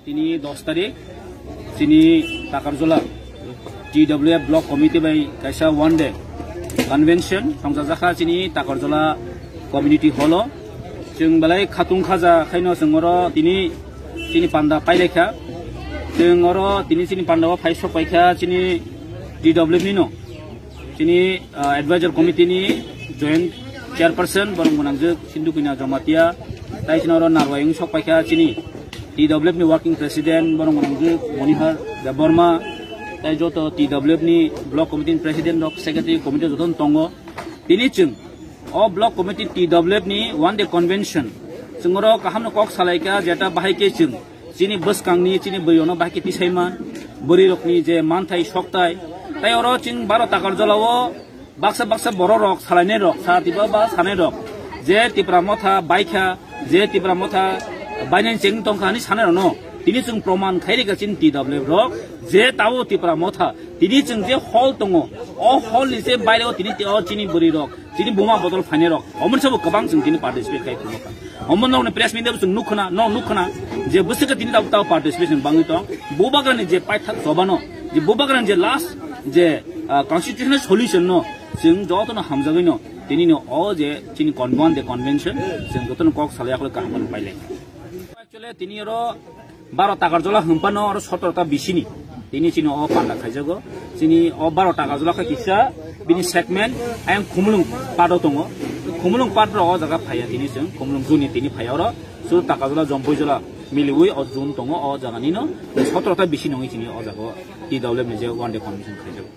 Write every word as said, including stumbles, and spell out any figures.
Tini dos tarik, chini Takarjala T W F Block Committee bai kaisa one day convention thongjajakha chini Takarjala Community Hall o. Chwng belai khatung khaja khaino chwng oro tini chini panda pailaikha. Chwng oro tini chini panda o phai sok paikha chini T W F ni no. Chini, ah, advisor committee ni joint chairperson borok gwnangjwk Sindhu Kanya Jamatia, tai chini oro narwai wng sok paikha chini T W F ni working president borok gwnangjwk Monihar Debbarma, tai joto T W F ni block committee ni president rok, secretary committee joto tongo. Tini chwng o block committee T W F ni one day convention chwng oro kaham no kok salaikha, jeta bahai khe chwng chini bwskangni chini bwrwirokno bahai khe tisaiman, bwrwirokni je manthai soktai, tai oro chwng baro Takarjala o baksa baksa borok rok, salainai rok, sa tiba ba sanai rok, je Tipra Motha baikha, je Tipra Motha bainani cheng tongkha hinwi sanai rokno tini chwng proman khai rikha chini T W F rok, je tabo Tipra Motha tini chwng je hall tongo, o hall ni je baire o tini o chini bwrwi rok, chini buma bodol phainai rok, omoni sabo kwbang chwng tini participate khai khulokha. Omo nokni press meet o chwng nukhna, no nukhna, je bwswk tini tabuk tabuk participation bangwi tong. Bubagrani je paithak chobano, je bubagrani je last, je, ah, constitutional solution no, chwng jotono hamjagwi no, tini no o je chini convent de convention, chwng jotono kok salai akhlo kaham pailai. Actually, tini oro baro Takarjala hwnphano oro sotoro ta bisini. Tini chini o panda khaijago. Chini o baro Takarjala khe kisa bini segment ayang Khumulwng part o tongo. Khumulwng part ro o jaga phaiya tini chwng. Khumulwng juni tini phaiya oro. Su Takarjala Jompuijala miliwi o jun tongo o jaga nino. Sotoro ta bisini ongwi chini o jaga o T W F ni je one day convention khaijago.